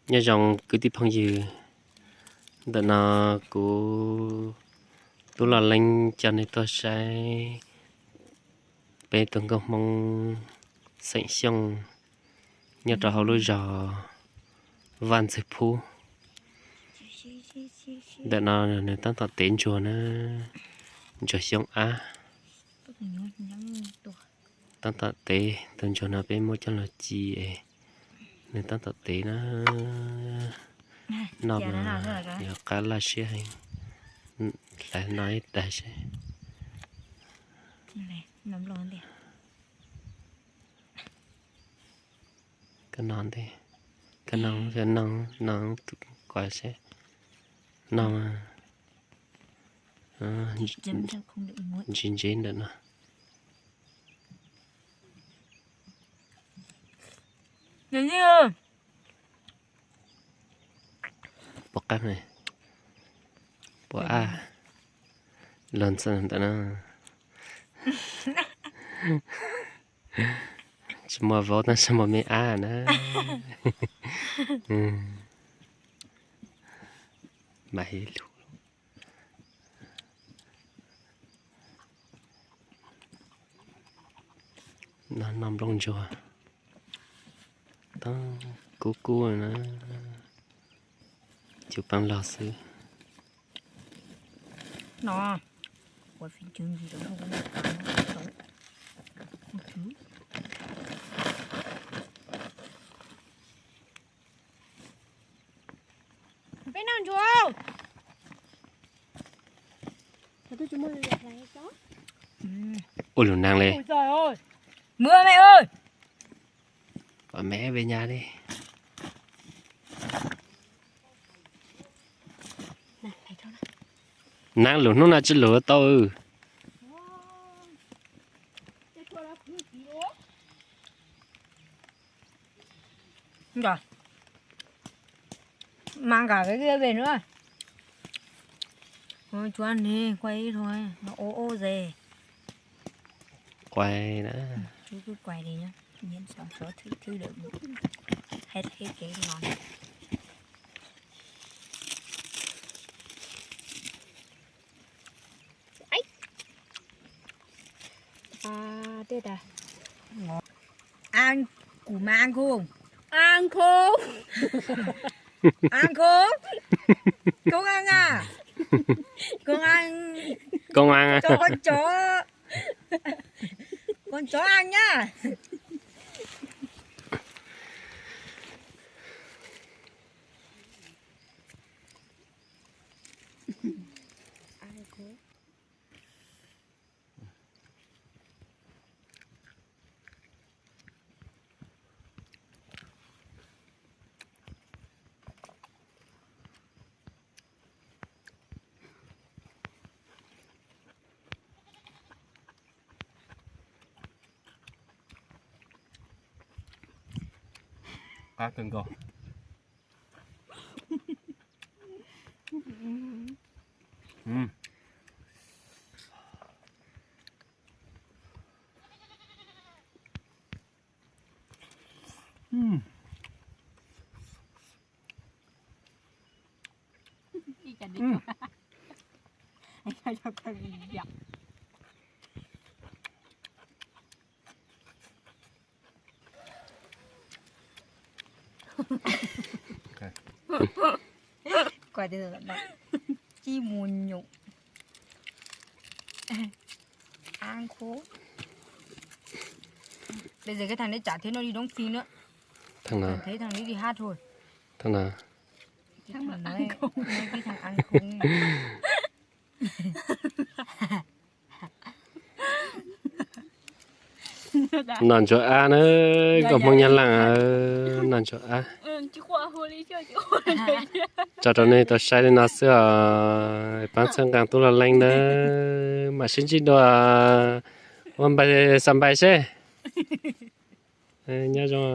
Nyob zoo kwv tij phooj ywg, ntawm no kuv Tub Loj Leeb coj nej tuaj saib peb tus nkauj Hmoob xeem Xyooj nyob rau hauv lub zos Vaj Ntxwg Phub. Ntawm no nws tab tom tev ntsuag na, ntsuag xyoob ab. Tab tom tev, tus ntsuag no peb muab coj los ci es nws tab tom tev na. Noj mas yog qab laj siab heev. Hlais no ib tag seb. Koj noj ntej, koj noj, noj, noj tus kuv seb. Noj mas. Ntsis ntsev ntawm no. Puas qab, puas ab, los ntxawm ntawm no. Tsis muaj vauv tab sis muaj me ab na. Mas ib lub no noj nplooj ntsuag, tau kub kub na, cug peeb log xwb. Peb noj ntsuag. Ua lus neeg li. Mưa mẹ ơi. Pom me ve nyas li. Neeb lus hnub no tsis lus tau. Mas nkag cái kia về nữa. Chú ăn đi, quay ít thôi, nó ố ố dề. Quay đó. Chú cứ quay đi nhá. Miễn sao có thứ, thứ được. Hết, hết cái ngon. Ây. À, đây là ngon. Ăn củ mà ăn không? Ăn không? Ăn không? Không ăn à? Không ăn. Không ăn à? Cho con chó. Con chó ăn nhá. Ăn không? Qab kawg nkaus. Coi từ chim mù nhung. Ăn khô. Bây giờ cái thằng đấy chả thấy nó đi đóng phim nữa. Thằng nào? Thấy thằng đấy đi hát thôi. Thằng nào? Cái thằng nói, nói cái thằng ăn khô. Noj ntsuag ab na, nkauj Hmoob Nyab Laj, noj ntsuag ab. Tso rau nej tau saib li no xwb os, pab txhawb nqa tub Loj Leeb nawb, mam sib ntsib dua, ua npais xam npais seb. Nyob zoo.